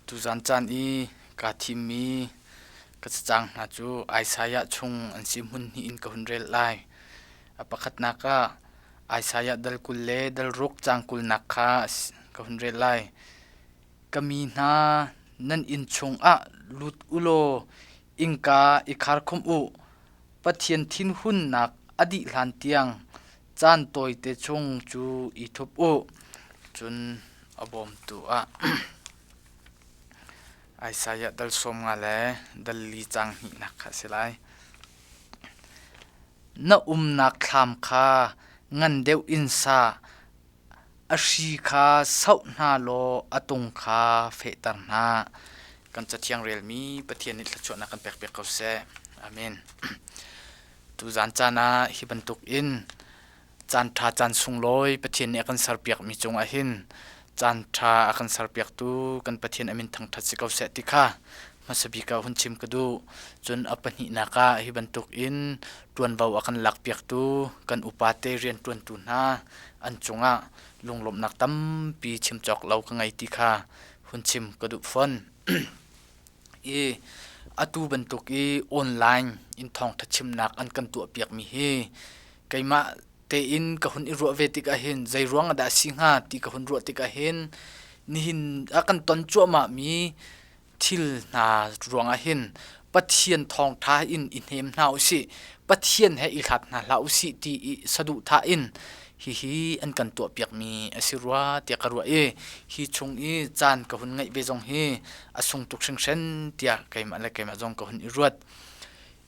Tuzan caan i kaa thimmi ka cacang hna cu Isaiah chung an si hmun hnih in ka hun rel lai. A pakhatnak ah Isaiah dal 20 le dal ruk caang kulnak kha ka hun rel lai. Ka mi hna, nan inn chungah lut u law innka i kharkhumh u. Pathian thinhunnak a dih hlan tiang caan tawite chung cu i thup u. Cun a bawmtu ah Isaiah dal 50 le dal li caang hnihnak kha a si lai. Na umnak thlam kha ngan deuh in sa, a hri kha sauh hna law a tung kha fehter hna. Kan Cathiang relmi Pathian nih thluachuahnak kan pekpiak ko seh. Amen. Tuzan caan ah hi bantuk in caan ṭha caan sunglawi Pathian nih a kan serpiakmi cungah hin caan ṭha a kan serpiaktu kan Pathian a min thangṭhat si ko seh ti kha hmasa bik ah hun chim ka duh. Cun a pahnihnak ah hi bantuk in ṭuanvo a kan lakpiaktu kan upate rianṭuantu hna an cungah lunglawmhnak tampi chim cawk lo ka ngei ti kha hun chim ka duh fawn. I atu bantuk i online in thawngṭha chimnak an kan tuahpiakmi hi keimah tein ka hun i ruah ve tikah hin zei ruang ah dah a si hnga ti ka hun ruah tikah hin nihin a kan ton cuahmahmi thil hna ruangah hin Pathian thawngṭha in i hnem hna usih, Pathian he i hlat hna hlah usih ti i saduhthah in hihi an kan tuahpiakmi a si rua tiah ka ruah i hi chung i caan ka hun ngeih ve zong hi a sung tuk hringhran tiah keimah le keimah zong ka hun i ruat.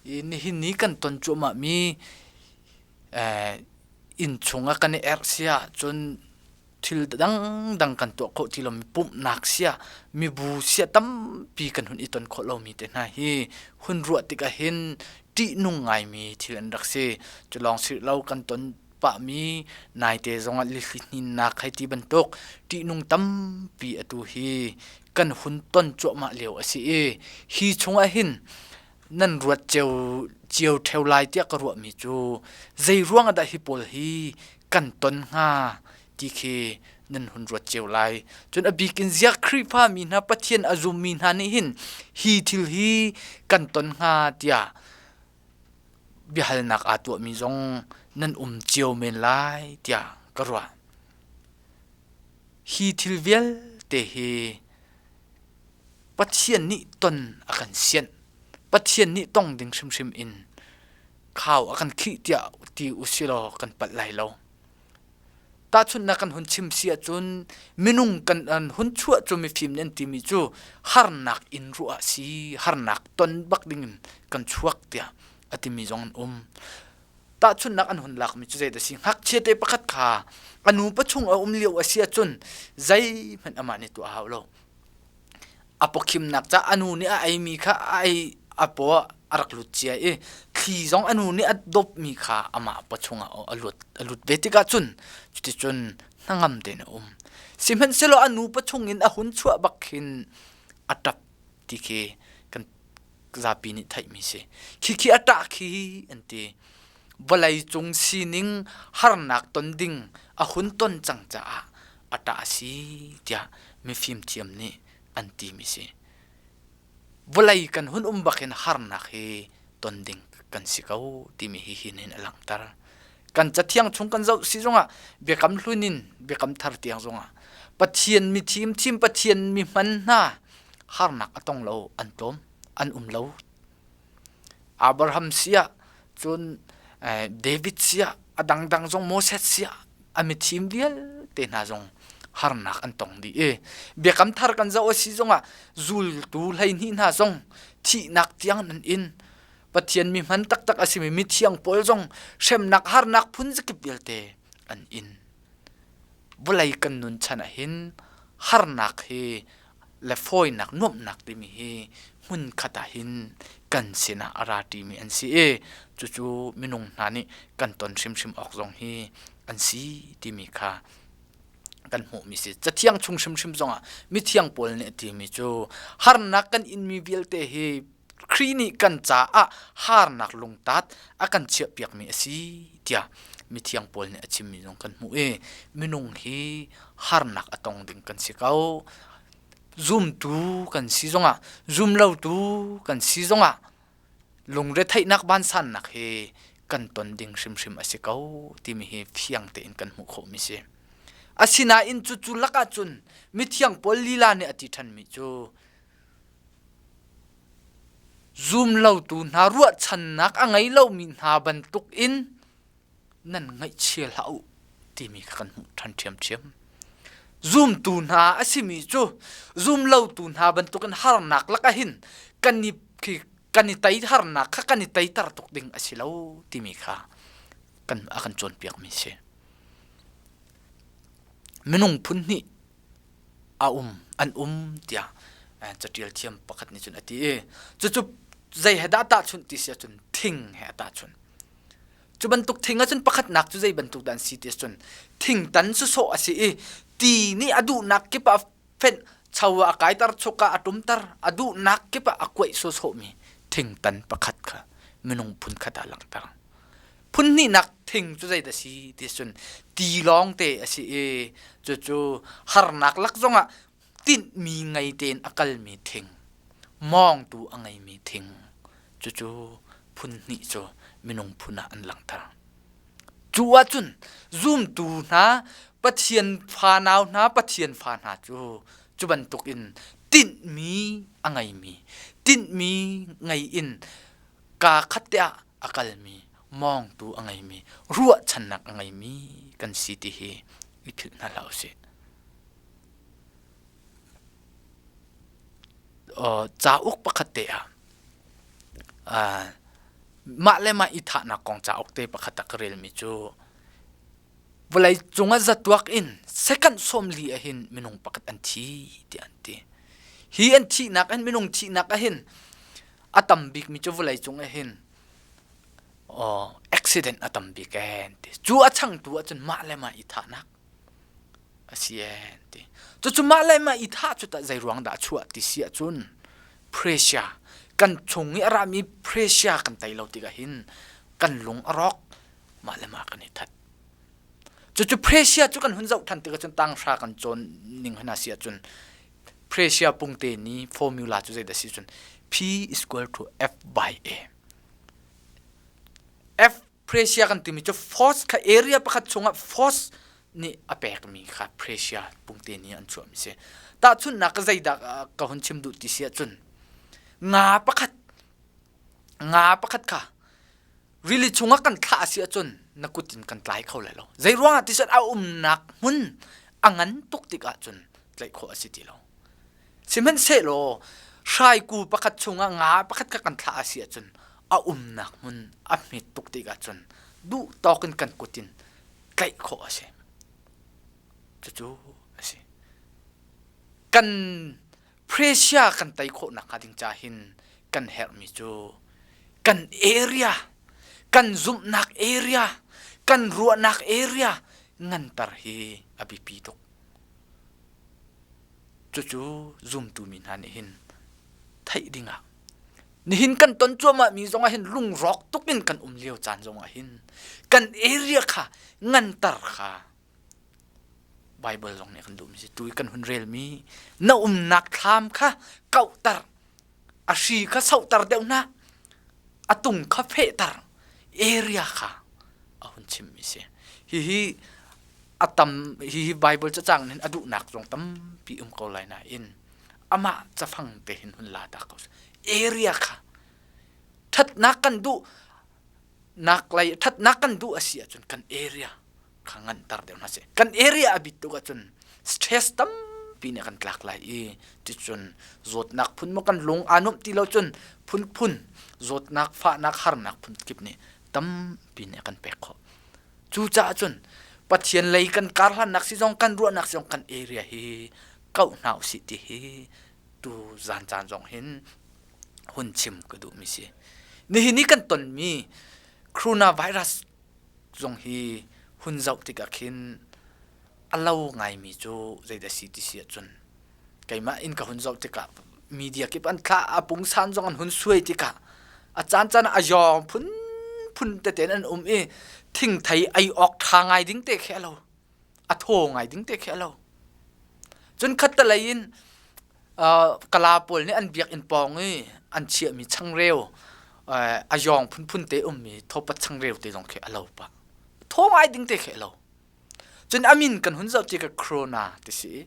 I nihin ni kan ton cuahmahmi inn chung ah kan i erh si ahcun thil dangdang kan tuah khawh ti lomi pumhnak sia mibu sia tampi kan hun i ton khawh lomi te hna hi hun ruah tikah hin ṭihnung ngaimi thil an rak si. Cu lawng si lo kan ton pahmi naite zongah lihninnak hei ti bantuk ṭihnung tampi atu hi kan hun ton cuahmah lio a si i hi chungah hin nan ruat cio cio ṭheo lai tiah ka ruahmi cu zei ruang ah dah hi pawl hi kan ton hnga ti khi nan hun ruat cio lai. Cun a bik in ziak Khrihfa mi hna Pathian a zummi hna nih hin hi thil hi kan ton hnga tiah biahalnak aa tuahmi zong nan um cio men lai tiah ka ruah. Hi thil vialte hi Pathian nih ton a kan sianh. Pathian nih tong ding hrimhrim in khau a kan khih tiah ti usilaw kan palh lai lo. Tahchunhnak kan hun chim si ahcun minung kan an hun chuah cu mifim nih an timi cu harnak in ruah a si, harnak ton bak ding in kan chuak tiah a timi zong an um. Tahchunhnak an hun lakmi cu zeidah a si? Ngakchia te pakhat kha a nu pachung a um lio a si ahcun zeihmanh amah nih tuah a hau lo. A pawkhimnak ca a nu nih a eimi kha a ei a paw ah a rak lut cia i thli zong a nu nih a dawpmi kha amah paw chungah a lut a lut ve tikah cun cuticun hnangam tein a um. Sihmanhsehlaw a nu pachung in a hun chuah bak khin a ṭap ti khi kan zapi nih theihmi si. Khikhi a ṭah khi an ti. Vawlei cung sining harnak ton ding a hun ton cang caah a ṭah a si tiah mifimthiam nih an timi si. Vawlei kan hun um bak in harnak hi ton ding kan si ko timi hi hin hin a langhter. Kan cathiang chung kan zoh si zongah biakam hlun in biakam thar tiang zongah Pathian mi thim thim Pathian mi hman hna harnak a tong lo an tlawm an um lo. Abraham siah cun David siah a dangdang zong Moses siah a mithim vialte hna zong harnak an tong dih i biakam thar kan zoh a si zongah zultu 12 hna zong thihnak tiang an in Pathian mi hman taktak a simi mithiang pawl zong hremnak harnak phun zakip vialte an in vawlei kan nun chan ah hin harnak hi le fawinak nuamhnak timi hi hmunkhat ah hin kan sinah a ra ṭimi an si i cucu minung hna nih kan ton hrimhrim awk zong hi an si timi kha kan hmuhmi si. Cathiang chung hrimhrim zongah mithiang pawl nih a timi cu harnak kan inmi vialte hi Khrih nih kan caah harnak lungtat a kan chiahpiakmi a si tiah mithiang pawl nih a chimmi zong kan hmuh i minung hi harnak a tong ding kan si ko. Zumtu kan si zongah zumlotu kan si zongah lungretheihnak vansannak hi kan ton ding hrimhrim a si ko timi hi fiang tein kan hmuh khawhmi si. Asinain cucu lakah cun mithiang Paul lila nih a ti ṭhanmi cu zumlotu hna ruahchannak a ngei lomi hna bantuk in nan ngaihchia hlah u timi kha kan hmuh ṭhan ṭhiamṭhiam. Zumtu hna a simi cu zumlotu hna bantukin harnak lakah hin kan i kan i tei harnak kha kan i teiter tuk ding a si lo timi kha kan a kan cawnpiakmi a si. Minung phun hnih a um an um tiah caṭial thiam pakhat nih cun a ti i cucu zei he dah tahchunh ti si ahcun thing he a tahchunh. Cu bantuk thing ahcun pakhatnak cu zei bantuk dah an si ti ahcun thingtan sawsawh a si i ti nih a duhnak kip ah fenh cho ah a kaiter chuk ah a ṭumter a duhnak kip ah a kuaih sawsawhmi thingtan pakhat kha minung phun khat ah a langhter. Phun hnihnak thing cu zeidah a si ti ahcun ti lawngte a si i cucu harnak lak zongah tinhmi ngei tein a kalmi thing, mawngtu a ngeimi thing, cucu phun hnih cu minung phun ah an langhter. Cu ahcun zumtu hna, Pathian fanau hna, Pathian fa hna cu cu bantukin tinhmi a ngeimi, tinhmi ngei in kaa khat te ah a kalmi, mawngtu a ngeimi, ruahchannak a ngeimi kan si ti hi i philh hna hlah usih. Cauk pakhat te ah mah le mah i thahnak kong cauk te pakhat ah ka relmi cu vawlei cung ah zatuak in second 40 ah hin minung pakhat an thi tiah an ti. Hi an thihnak hin minung thihnak ah hin a tam bikmi cu vawlei cung ah hin accident a tam bik ee an ti. Cu a changtu ahcun mah le mah i thahnak a si ee an ti. Cucu mah le mah i thah cu tah zei ruang dah a chuah ti si ahcun pressure kan chung i a rami pressure kan tei lo tikah hin kan lung a rawk mah le mah kan i that. Cucu pressure cu kan hun zoh than tikah cun tanghra kan cawn ning hna si ahcun pressure pungte ni formula cu zeidah si cun P is equal to F by A. F Pressure kan timi cu force kha area pakhat chungah force nih a pekmi kha pressure pungte nih an chuahmi si. Tahchunhnak ka zeidah ka hun chim duh ti si ahcun nga pakhat nga pakhat kha rili chungah kan thlah a si ahcun na kut in kan tlai kho lai lo. Zei ruangah ti a umnak hmun a ngan tuk tik ahcun tlaih khawh a si ti lo. Sihmanhsehlaw hraiku pakhat chungah nga pakhat kha kan thlah a si ahcun a umnak hmun a hmet tuk tikah cun duh tawk in kan kut in tlaih khawh a si. Cucu a si. Kan pressure kan tei khawh nakhnga ding ca hin kan herhmi cu kan area, kan zumhnak area, kan ruahnak area nganter hi a biapi tuk. Cucu zumtu mi hna nih hin theih dingah nihin kan ton cuahmah mi zongah hin lungrawk tuk in kan um lio caan zongah hin kan area kha nganter kha Bible zong nih kan duhmi si tu i kan hun relmi na umnak thlam kha kauhter a hri kha sohter deuh hna a tung kha fehter area kha a hun chimmi si hihi a tam hihi Bible cacang nin a duhnak zong tampi um ko lai nain amah cafang te hin hun la ta ko area kha thatnak kan duh nak lei thatnak kan duh a si ahcun kan area kha nganter deuh hna sih kan area a bit tuk ahcun stress tampi nih kan tlak lai i ticun zawtnak phun maw kan lung aa nuamh ti lo cun phun phun zawtnak fahnak harnak phun kip nih tampi nih a kan pek khawh cucaah cun Pathian lei kan karhlannak si zong kan ruahnak si zong kan area hi kauh hna usih ti hi tu zan caan zong hin hun chim ka duhmi si nihin i kan tonmi coronavirus zong hi hun zoh tikah khin a lo ngaimi cu zeidah si ti si ahcun keimah in ka hun zoh tikah media kip an thlah a pungsan zong an hun suai tikah a caan caan ah a yawng phunphun tete in an um i thingthei ei awk ṭha ngai ding te khi a lo a thaw ngai ding te khi a lo cun khattelei in. Kala pawl nih an biakinn pawng i an chiahmi changreu a yawng phunphun te ummi thawpat changreu te zong khi a lo pah. Thaw ngai ding te khi a lo. Cun a min kan hun zoh tikah Corona ti si.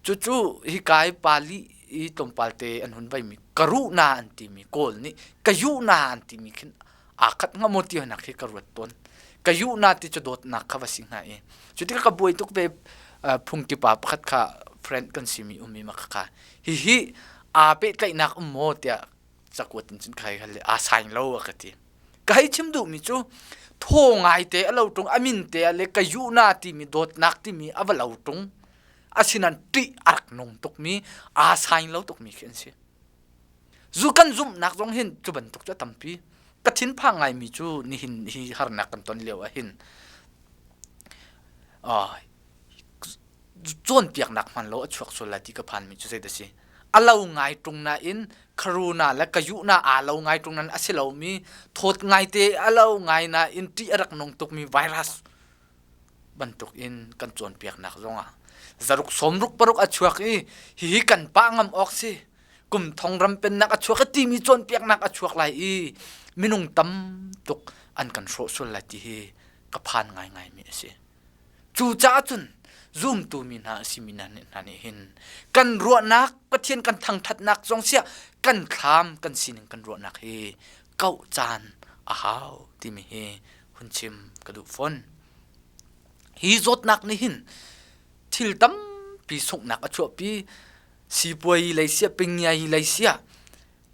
Cucu hika i Pali i tlawmpal te an hun veimi Karuna an timi Kawl nih Kayuna an timi khin aa khat hnga maw ti nak khi ka ruat tawn. Kayuna ti cu dawtnak kha va si hnga i cu tikah ka buai tuk ve phungki pa pakhat kha friend kan simi ummi ma kha hihi aa pehtlaihnak um maw tiah cakuat in cun kai hal aa saing lo a ka ti. Ka hei chim duhmi cu thaw ngaite a lo ṭung, a min te ah le ka yuhna timi dawtnak timi a va lo ṭung. Asinain ṭih a rak nung tukmi, aa saing lo tukmi khi an si. Zu kan zumhnak zong hin cu bantuk cu a tampi. Ka thinphang ngaimi cu nihin hi harnak kan ton lio ah hin cawnpiaknak hman lo a chuak sual lai ti ka phanmi cu zeidah si a lo ngai ṭung nain kharuna le kayuhna aa lo ngai ṭung nain a si lomi thawt ngaite a lo ngai nain ṭih a rak nung tukmi virus bantuk in kan cawnpiaknak zongah zaruk sawmruk paruk a chuak i hihi kan pah ngam awk si kum thong ram pennak a chuak i timi cawnpiaknak a chuak lai i minung tam tuk an kan hrawh sual lai ti hi ka phan ngaingaimi a si. Cucaah cun zumtu mi hna a simi hna nih hin kan ruahnak Pathian kan thangṭhatnak zong siah kan thlam kan sining kan ruahnak hi kauh caan a hau timi hi hun chim ka duh fawn. Hi zawtnak nih hin thil tampi sunghnak a chuahpi sipuai lei siah pingiai lei siah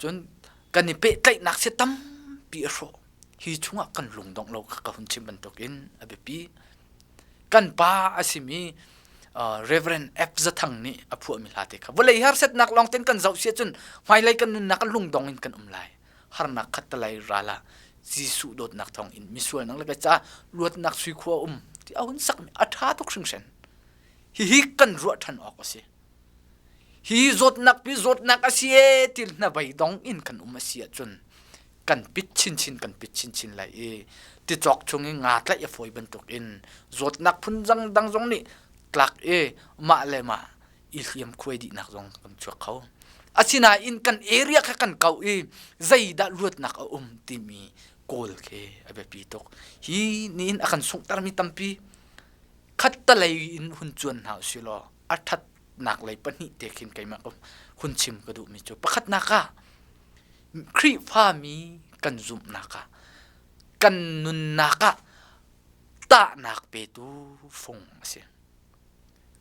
cun kan i pehtlaihnak si tampi a hrawh. Hi chungah kan lungdongh lo kha ka hun chim bantukin a biapi. Kan pa a simi uh, Reverend F. Zathang nih a phuahmi hla te kha vawlei harsatnak lawng ten kan zoh si ahcun hmailei kan nunnak kan lungdong in kan um lai. Harnak khat talai ral ah Jesuh dawtnak thawng in misual nang le ka ca luatnak sui khua um ti a hun sakmi a ṭha tuk hringhran. Hihi kan ruah ṭhan awk a si. Hi zawtnak pi zawtnak a si ee ti hnabei dong in kan um a si ahcun kan pit chinchin kan pit chinchin lai i ticawk chung i nga tlaih a fawi bantuk in zawtnak phun dang zong nih tlak i mah le mah i hliam khuai dihnak zong kan chuak kho. Asinain kan area kha kan kau i zeidah luatnak a um timi kawl khi a biapi tuk. Hi niin a kan sunghtermi tampi khattalei in hun cuan hna usih law a ṭhatnak lei pahnih te khin keimah ka hun chim ka duhmi cu pakhatnak ah Khrihfami kan zumhnak ah kan nunnak ah tahnak petu fung a si.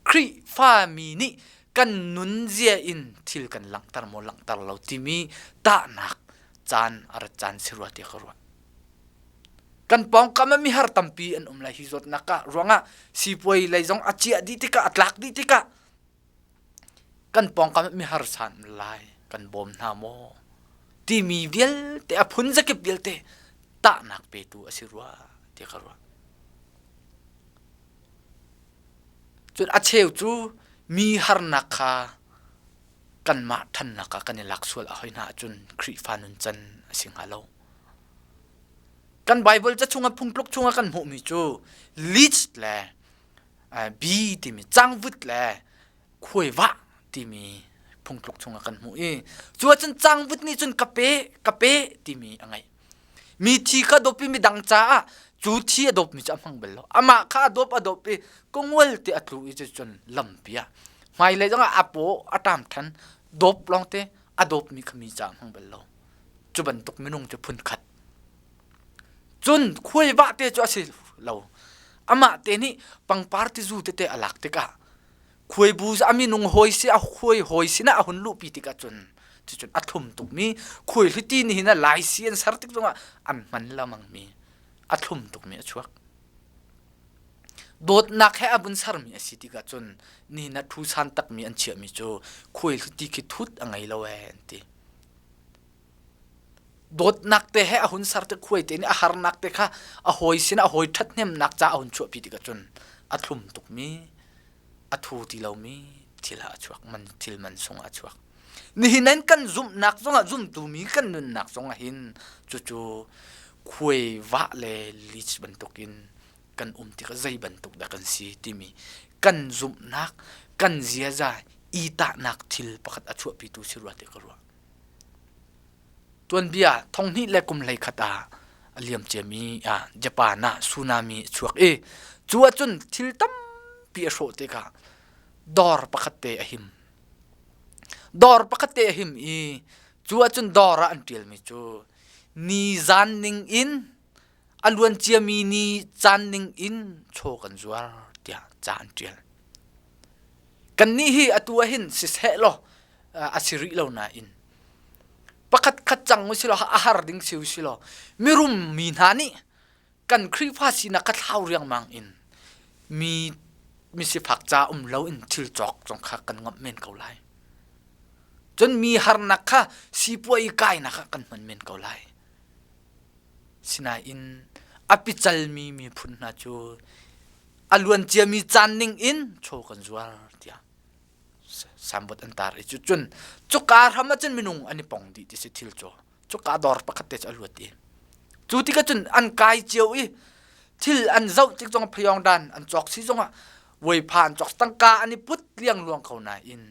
Khrihfami nih kan nunzia in thil kan langhter maw langhter lo timi tahnak caan a rat caan si rua tiah ka ruah. Kan pawngkam ah mihar tampi an um lai hi zawtnak ah ruangah sipuai lei zong a ciah dih tikah a tlak dih tikah kan pawngkam ah mihar san lai kan bawm hna maw timi vialte a phun zakip vialte tahnak petu a si rua ti ka ruah. Cun a cheu cu mi harnak kha kanmah ṭhannak ah kan i lak sual a hoi hna ahcun Khrihfa nuncan a si hnga lo. Kan Baibal ca chungah phungtluk chungah kan hmuhmi cu leech le bi timi cangvut le khuaivah timi phungtluk chungah kan hmuh i cu ahcun cangvut nih cun ka pe ka pe timi a ngeih. Mi thi kha dawp i midang caah cu thi a dawpmi cu a hmang bal lo. Amah kha a dawp a dawp i ka-ngual te a tlu i cucun lampi ah hmailei zongah a paw a ṭam ṭhan dawp lawngte a dawpmi kha mi caah a hmang bal lo. Cu bantuk minung cu phun khat. Cun khuaivah te cu a si lo. Amah te nih pangpar tizu tete a lak tikah khuaibu a minung hawi si a khuai hawi sinah a hun luhpi tikah cun cucun a thlum tukmi khuaihliti nih hin a laisi an ser tik zongah an hman lengmangmi a thlum tukmi a chuak. Dawtnak he a vun sermi a si tikah cun nihin ah thu san takmi an chiahmi cu khuaihliti khi thut a ngei lo ee an ti. Dawtnak te he a hun ser tik khuai te nih a harnak te kha a hawi sin a hawi ṭhathnemnak ca a hun chuahpi tikah cun a thlum tukmi a thu ti lomi thil ah a chuak man thil man sung ah a chuak. Nihin an kan zumhnak zongah zumtu mi kan nunnak zongah hin cucu khuai vah le lich bantukin kan um tikah zei bantuk dah kan si timi kan zumhnak kan ziaza. I tahnak thil pakhat a chuahpitu si rua ti ka ruah. Tuanbia thonghnih le kum 11 ah a liam ciami ah Japan ah tsunami a chuak i cu ahcun thil tampi a hrawh tikah dawr pakhat te a him. Dawr pakhat te a him i cu ahcun dawr ah an ṭialmi cu ni zan ning in a luan ciami ni caan ning in chaw kan zuar tiah ca an ṭial. Kannih hi atu ah hin siseh law a si rih lo nain pakhat khat cang usih law a har ding si usih law mirum mi hna nih kan Khrihfa sinak kha thlau riangmang in mi misifak ca um lo in thil cawk zong kha kan ngamh men ko lai. Cun mi harnak kha sipuai kainak ah kan hman men ko lai. Sinain a picalmi miphun hna cu a luan ciami caan ning in chaw kan zuar tiah sambot an tar i cu cun cuka hram ah cun minung an i pong dih ti si thil cu cuka dawr pakhat te cu a luat i cu tikah cun an kai cio i thil an zoh tik zong phayong dan an cawk si zongah vuipha an cawk tangka an i put liangluang ko nain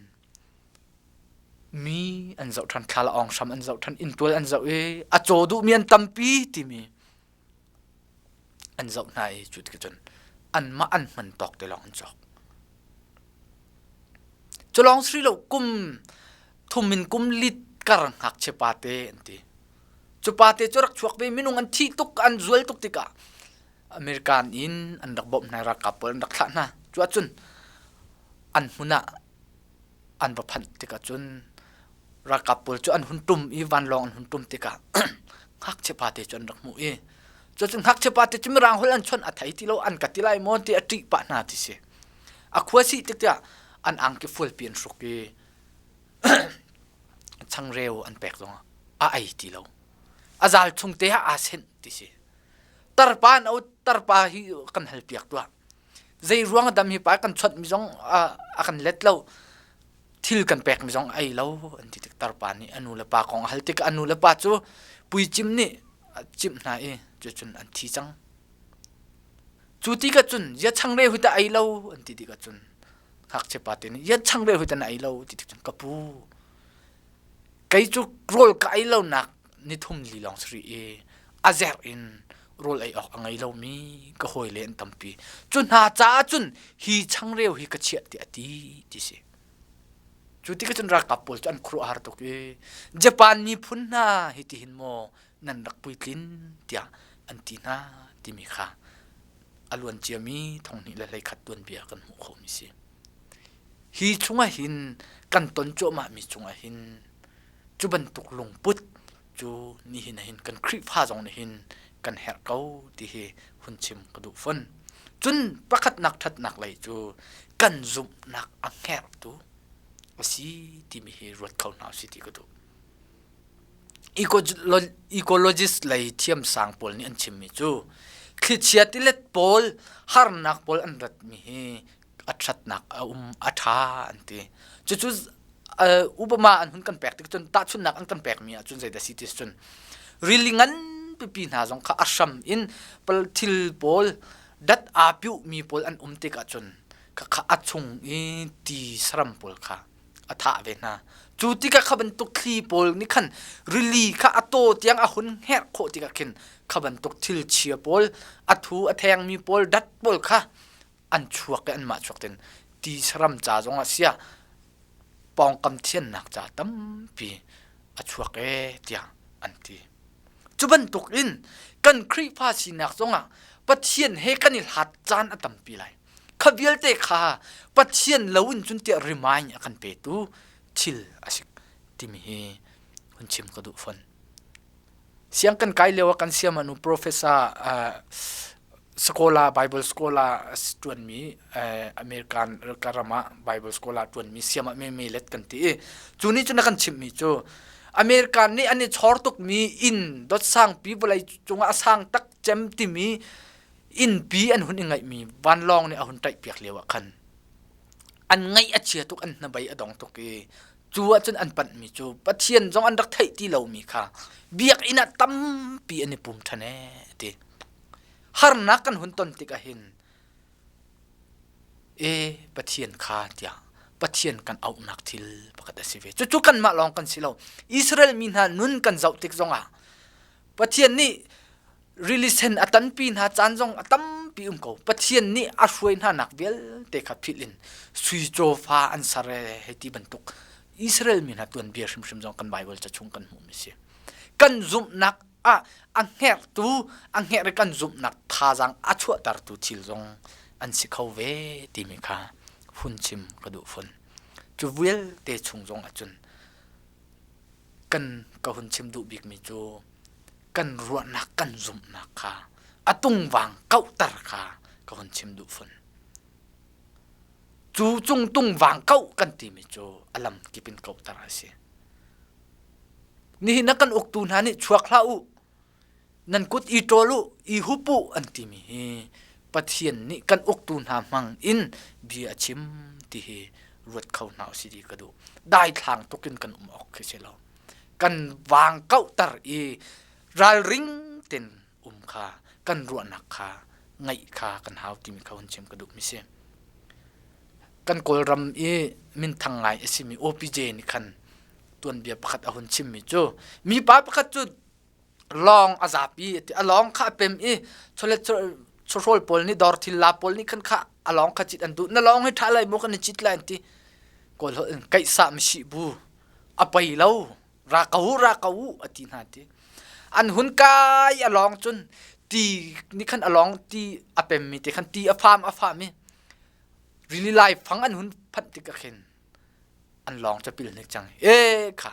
mi an zoh ṭhan thla awng hram an zoh ṭhan inntual an zoh i a caw duhmi an tampi timi an zoh hna i cu tikah cun anmah an hman tawk te lawng an cawk. Cu lawng si lo kum thum in kum lit kar ngakchia pa te an ti. Cu pa te cu rak chuak ve minung an thih tuk an zual tuk tikah American in an rak bawmh hna ralkap pawl an rak thlah hna. Cu ahcun an hmun ah an va phanh tikah cun ralkap pawl cu an hun ṭum i vanlawng an hun ṭum tikah ngakchia pate cu an rak hmuh i cucun ngakchia pate cu mirang holh an chawnh a thei ti lo an ka ti lai maw ti a ṭih pah hna ti si a khua sih tik tiah an angki fualpi an hruk i changreu an pek zong a ei ti lo a zal chung te ah aa senh ti si tarpa an tarpa hi kan hal piak tuah zei ruang dam hi pa kan chawnh mi zong a kan let lo thil kan pek mi zong ei lo an ti tik tarpa nih a nu le pa kong a hal tik a nu le pa cu puicim nih a chimh hna i cucun an thi cang cu ti ka cun ya changreu hui ta ei lo an ti tikah cun ngakchia pa te nih ya changreu hui ta na ei lo ti tik cun ka pu Kei cu rawl ka ei lonak nithum li lawng si rih i a zerh in rawl ei awk a ngei lomi ka hawile an tampi. Cu hna caah cun hi changreu hi ka chiah tiah a ti ti si. Cu tikah cun ralkap pawl cu an khuaruahhar tuk i Japan miphun hna hi tihin maw nan rak puitlin tiah an ti hna timi kha a luan ciami 2021 tuanbia kan hmuh khawhmi si. Hi chungah hin kan ton cuahmahmi chungah hin cu bantuk lungput cu nihin ah hin kan Khrihfa zong nih hin kan herh ko ti hi hun chim ka duh fawn. Cun pakhatnak ṭhatnak lei cu kan zumhnak a hngerhtu a si timi hi ruat kho hna usih ti ka duh. Ecologist lei thiamsang pawl nih an chimmi cu thlichia tilet pawl harnak pawl an ratmi hi a ṭhatnak a um a ṭha an ti. Cucu upama an hun kan pek tik cun tahchunhnak an kan pekmi ahcun zeidah si ti cun rili ngan pipi hna zong kha a hram in thil pawl dat aa piuhmi pawl an um tik ahcun khakha a chung i ti saram pawl kha a thah ve hna. Cu tikah kha bantuk thli pawl nih khan rili kha a taw tiang a hun hngerh khawh tikah khin kha bantuk thil chia pawl a thu a thengmi pawl dat pawl kha an chuak i anmah chuak tin ti saram ca zongah sia pawngkam thiannak ca tampi a chuak ee tiah an ti. Cu bantuk in kan Khrihfa sinak zongah Pathian he kan i hlat caan a tampi lai. Kha vialte kha Pathian lo in cun tiah remind a kan petu thil a si timi hi hun chim ka duh fawn. Siang kan kai lio ah kan siam anu professor uh, Scholar Bible Scholar ṭuanmi American ram ah Bible Scholar ṭuanmi siam ah me let kan ti i cu nih cun a kan chimhmi cu American nih an i chor tukmi inn dot sangpi vawlei cungah a sang tak cem timi innpi an hun i ngaihmi vanlawng nih a hun ṭaihpiak lio ah khan an ngaih a chia tuk an hnabei a dong tuk i cu ahcun an panhmi cu Pathian zong an rak theih ti lomi kha biakinn ah tampi an i pum ṭhan ee ti. Harnak kan hun ton tikah hin e Pathian kha tiah. Pathian kan auhnak thil pakhat a si ve. Cucu kanmah lawng kan si lo. Israel mi hna nun kan zoh tik zongah Pathian nih rili sen a tanpi hna caan zong a tampi um ko. Pathian nih a hruai hna nak vialte kha philh in sui cawfa an ser e hei ti bantuk Israel mi hna tuanbia hrimhrim zong kan Bible ca chung kan hmuhmi si. Kan zumhnak ah a hngertu a hnger i kan zumhnak thazaang a chuahtertu thil zong an si kho ve timi kha hun chim ka duh fun. Cu vialte chung zong ahcun kan ka hun chim duh bikmi cu kan ruahnak kan zumhnak kha a tungvang kauhter kha ka hun chim duh fun. Cu cung tungvang kauh kan timi cu a lam kip in kauhter a si. Nihin ah kan uktu hna nih chuak hlah u, nan kut i ṭawl u, i hup u an timi hi Pathian nih kan uktu hna hmang in bia a chim ti hi ruat kho hna usih ti ka duh. Daithlang tuk in kan um awk khi si lo. Kan vang kauhter i ralring ten um kha kan ruahnak kha ngaih kha kan hau timi kha hun chim ka duhmi si. Kan Kawlram i minthang ngai a simi OPJ nih khan tuanbia pakhat a hun chimmi cu mipa pakhat cu lawng a zapi a lawng kha a pem i chawlet chawhrawl pawl nih dawr thil la pawl nih khan kha a lawng kha cit an duh na lawng hi ṭha lai maw kan i cit lai an ti kawl holh in kaihsah misi bu a pei lo ra ko u ra ko u a ti hna ti an hun kai a lawng cun ti nih khan a lawng ti a pemmi te khan ti a fam a fam i rili lai fang an hun phanh tik ah khin an lawng cu pil hnik cang e kha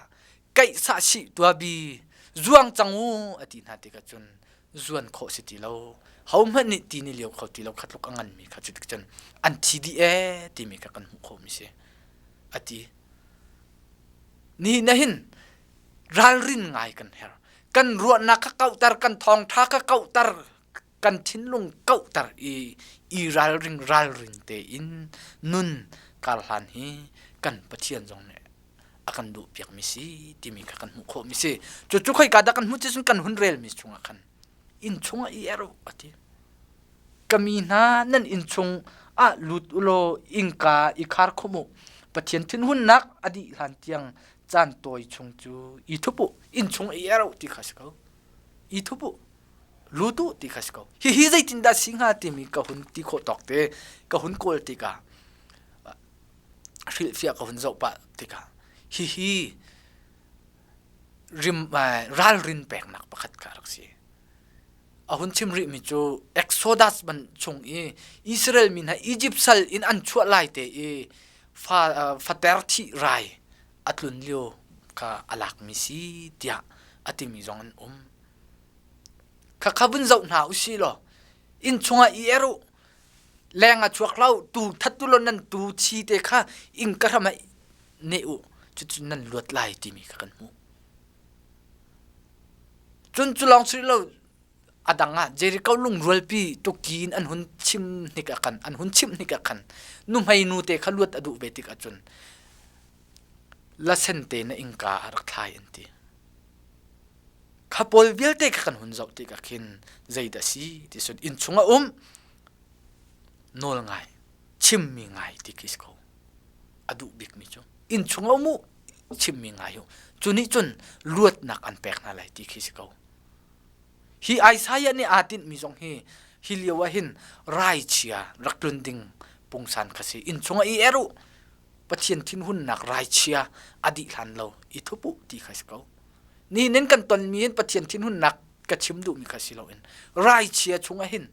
kaih sah sih tua bi zuang cang u a ti hna tikah cun zuan khawh si ti lo hohmanh nih ti ni lio kho ti lo kha tluk a ngan mi kha cu tik cun an thi dih e timi kha kan hmuh khawh mi si a ti ni na hin ralrin ngai kan her kan ruahnak kha kauhter kan thawngtha kha kauhter kan thinlung kauhter i i ralring ralring tein nun karhlan hi kan Pathian zong nih a kan duh piakmi si timi kha kan hmuh khawhmi si. Cucu khoika dah kan hmuh ti cun kan hun relmi chungah khan inn chungah i er u a ti. Ka mi hna nan inn chung ah lut u law innka i khar khum u. Pathian thinhunnak a dih hlan tiang caan tawi chung cu i thup u. Inn chung i er u ti kha si ko. I thup u. Lut u ti kha si ko. Hihi zeitindah si hnga timi ka hun ti khawh tawk te ka hun kawl tikah hrilhfiah ka hun zoh pah tikah hihi rim ralrin peknak pakhat kha a rak si. A hun chim rihmi cu Exodus ban chung i Israel mi hna Egypt sal in an chuah lai te i fa fater thih rai a tlun lio kha a lakmi si tiah a timi zong an um. Khakha vun zoh hna usih law inn chungah i er u leng ah chuak hlah u tu that tu law nan tu thi te kha inn ka hram ah neh u cucu nan luat lai timi kha kan hmuh. Cun cu lawng si lo a dang ah Jericho lungrualpi tuki in an hun chim hnik ah khan an hun chimh hnik ah khan nuhmei nu te kha luat a duh ve tik ahcun lasen te na innka a rak thlai an ti. Kha pawl vialte kha kan hun zoh tikah khin zeidah si ti cun inn chung a um nawl ngai chimmi ngai ti khi si ko a duh bikmi cu inn chung a um u chimmi ngai u cu nih cun luatnak an pek hna lai ti khi si ko hi Isaiah nih aa tinhmi zong hi hi lio ah hin raichia rak tlun ding pungsan kha si inn chung ah i er u Pathian thinhunnak raichia a dih hlan lo i thup u ti kha si ko Nihin kan tonmi hin Pathian thinhunnak ka chim duhmi kha si loin raichia chungah hin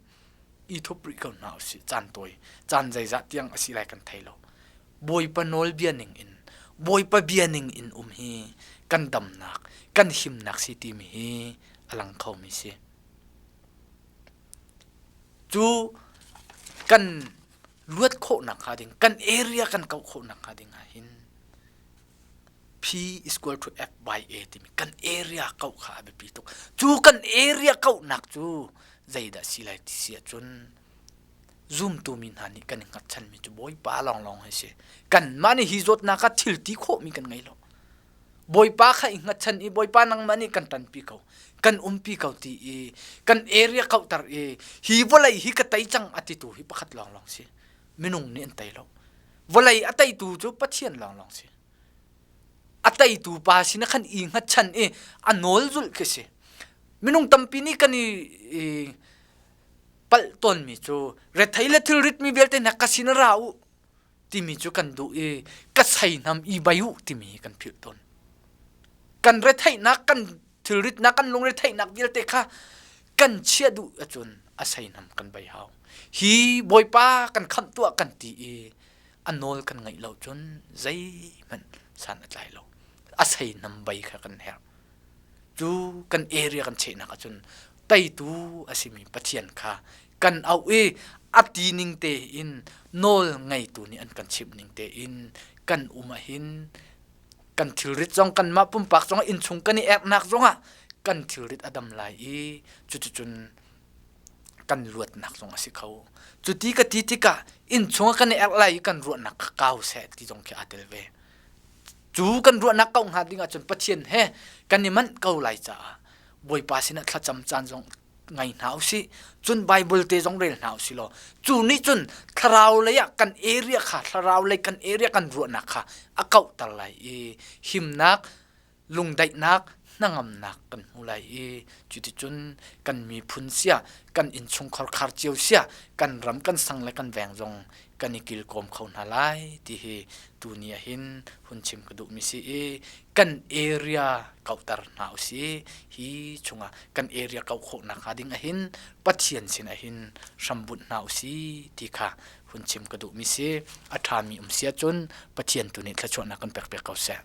i thup rih ko hna usih caan tawi caan zeizah tiang a si lai kan thei lo Bawipa nawlbia ning in Bawipa bia ning in um hi kan damnak kan himnak si timi hi a lang khomi si cu kan luat khawhnak hnga ding kan area kan kauh khawhnak hnga ding ah hin P is equal to F by A timi kan area kauh kha a biapi tuk. Cu kan area kauhnak cu zeidah si lai ti si ahcun zumtu mi hna nih kan i hngatchanmi cu Bawipa lawnglawng hi si. Kanmah nih hi zawtnak ah thil ti khawhmi kan ngei lo. Bawipa kha i hngatchan i Bawipa nangmah nih kan ṭanpi ko, kan umpi ko ti i kan area kauhter i hi vawlei hi ka tei cang a titu hi pakhat lawnglawng si. Minung nih an tei lo. Vawlei a teitu cu Pathian lawnglawng si. A teitu pa sin ah khan i hngatchan i a nawl zulh khi si. Minung tampi nih kan i, i palh tawnmi cu rethei le thilrit mi vialte hna ka sin ra u timi cu kan duh i ka seihnam i bai u timi kan philh tawn. Kan retheihnak kan thilritnak kan lungretheihnak vialte kha kan chiah duh ahcun a seihnam kan bai hau. Hi Bawipa kan khamh tuah kan ti i a nawl kan ngaih lo cun zeihmanh san a tlai lo. A seihnam bai kha kan herh. Cu kan area kan chehnak ahcun teitu a simi Pathian kha kan auh i a ti ning tein nawl ngeitu nih an kan chimh ning tein kan um ahhin kan thilrit zong kanmah pumpak zong innchung kan i erhnak zongah kan thilrit a dam lai i cuticun kan luatnak zong a si kho. Cuti ka ti tikah innchung ah kan i erh lai i kan ruahnak kha kau seh ti zong khi aa tel ve. Cu kan ruahnak kau hnga ding ahcun Pathian he kan i manh ko lai caah Bawipa sinah thlacam caan zong ngai hna usih. Cun Bible te zong rel hna usih law cu nih cun thlarau lei ah kan area kha thlarau lei kan area kan ruahnak kha a kauhter lai i himnak lungdaihnak hnangamnak kan hmu lai i cuticun kan miphun sia kan innchungkhar khar cio sia kan ram kan sang le kan veng zong kan i kilkawm kho hna lai ti hi tuni ah hin hun chim ka duhmi si i kan area kauhter hna usih hi chungah kan area kauh khawh nakhnga ding ahhin Pathian sin ahhin hrambunh hna usih ti kha hun chim ka duhmi si a ṭhami um si ahcun Pathian tu nih thluachuahnak kan pek piak ko seh.